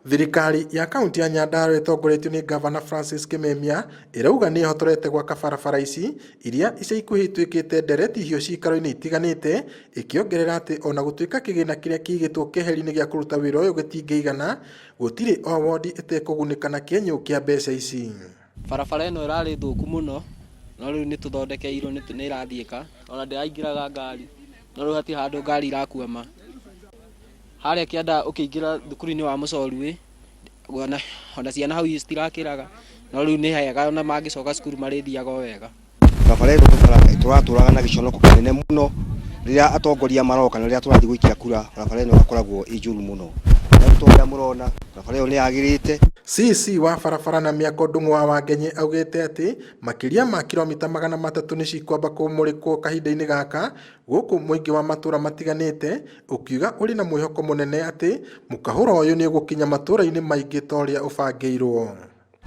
Thirikari ya kaunti ya Nyandarua ĩtongoretio nĩ Ngavana Francis Kimemia ĩrauga nĩ ĩhotorete gwaka barabara ici iria ica ikuhĩ ituĩkĩte ndereti hiũ ciikaro-inĩ itiganĩte, ĩkĩongerera atĩ ona gũtuĩka kĩgĩna kĩrĩa kĩigĩtwo keheri-inĩ gĩa kũruta wĩra ũyũ gĩtingĩigana, gũtirĩ o wondi ĩtekũgunĩka na kĩenyũ kĩa mbeca ici. Barabara ĩno ĩrarĩ thũku mũno, no rĩu nĩ tũthondekeirwo nĩ ĩrathiĩka, ona ndĩraingĩraga ngari, no rĩu hatirĩ handũ ngari irakwama. Harĩa kĩanda ũkĩingĩra thukuru-inĩ wa Mũcorwĩ, ona ciana hau citirakĩraga, no rĩu nĩ hega ona mangĩcoka cukuru marĩthiaga o wega. Barabara ĩno tũratũraga na gĩconoko kĩnene mũno rĩrĩa atongoria maroka na rĩrĩa tũrathiĩ gũikia kura, barabara ĩno ĩgakoragwo ĩ njũru mũno. No rĩu ta ũrĩa mũrona barabara ĩyo nĩ yagĩrĩte. CEC wa barabara na mĩako Ndung'u wa Wangenye augĩte atĩ makĩria ma kiromita 300 nĩ cikwamba kũmũrĩkwo kahinda-inĩ gaka gũkũ mũingĩ wa matũra matiganĩte ũkiuga ũrĩ na mwĩhoko mũnene atĩ mũkahũro ũyũ nĩ ũgũkinya matũra-inĩ maingĩ ta ũrĩa ũbangĩirwo.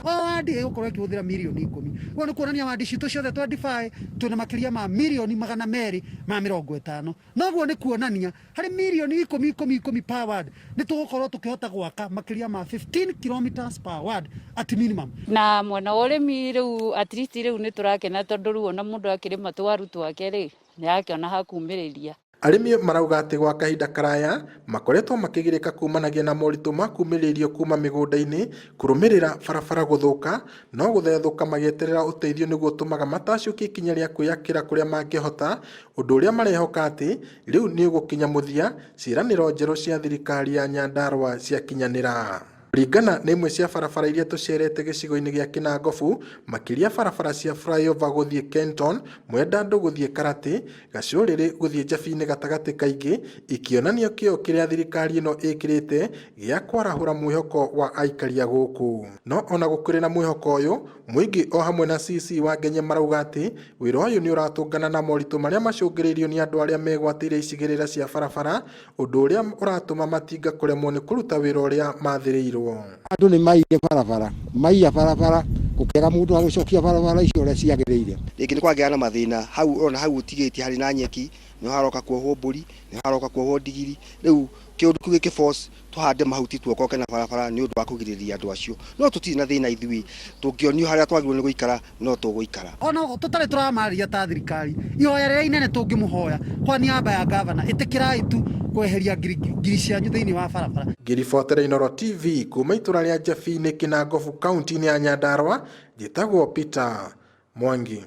O wandi ĩgũkorwo ĩkĩhũthĩra mirioni 10. Ũguo nĩ kuonania wandi citũ ciothe 25 twĩna makĩria ma mirioni 250. Noguo nĩ kuonania harĩ mirioni 10 10 10 per ward nĩ tũgũkorwo tũkĩhota gwaka makĩria ma 15 kilometers per ward at minimum. Na mwena wa ũrĩmi rĩu at least rĩu nĩ tũrakena tondũ rĩu ona mũndũ akĩrĩma twaru twake rĩ, nĩ arakĩona ha kumĩrĩria. Arĩmi marauga atĩ gwa kahinda karaya makoretwo makĩgirĩka kumanagia na moritũ ma kumĩrĩrio kuma mĩgũnda-inĩ kũrũmĩrĩra barabara gũthũka no gũthethũka magĩeterera ũteithio nĩguo ũtũmaga matacũkie ikinya rĩa kwĩyakĩra kũrĩa mangĩhota, ũndũ ũrĩa marehoka atĩ rĩu nĩ ũgũkinya mũthia ciĩranĩro njerũ cia thirikari ya Nyandarua ciakinyanĩra. Kũringana na imwe cia barabara iria tũcerete gĩcigo-inĩ gĩa Kinangofu, makĩria barabara cia flyover gũthiĩ Kenton, Mwendandũ gũthiĩ Karati, Gacũrĩrĩ gũthiĩ Njabi-inĩ gatagatĩ kaingĩ ikĩonania kĩo kĩrĩa thirikari ĩno ĩkĩrĩte gĩa kwarahũra mwĩhoko wa aikari a gũkũ. No ona gũkĩrĩ na mwĩhoko ũyũ, mũingĩ o hamwe na CC wa Ngenye marauga atĩ wĩra ũyũ nĩ ũratũngana na moritũ marĩa macũngĩrĩirio nĩ andũ arĩa megwatĩire icigĩrĩra cia barabara, ũndũ ũrĩa ũratũma matinga kũremwo nĩ kũruta wĩra ũrĩa mathĩrĩirwo. Andũ nĩ maiyire barabara, maiya barabara gũkĩaga mũndũ wa gũcokia barabara icio ũrĩa ciagĩrĩire. Rĩngĩ nĩ kwagĩa na mathĩna hau ũrona hau ũtigĩtie harĩ na nyeki, nĩho haroka kuohwo mbũri, nĩho haroka kuohwo ndigiri, rĩu kĩũndũ kĩu gĩkĩ force tũhande mahuti tuokoke na barabara nĩ ũndũ wa kũgirĩrĩria andũ acio. No tũtirĩ na thĩna ithuĩ, tũngĩonio harĩa twagĩrĩirwo nĩ gũikara no tũgũikara. Ona tũtarĩ tũramarĩria ta thirikari, ihoya rĩrĩa inene tũngĩmũhoya kwa niaba ya gavana, ĩtĩkĩrai tu kweheria ngiri cianyu thĩinĩ wa barabara. Ngĩribotera Inooro TV kuma itũra rĩa Njabi-inĩ Kinangofu kaunti-inĩ ya Nyandarua, njĩtagwo Peter Mwangi.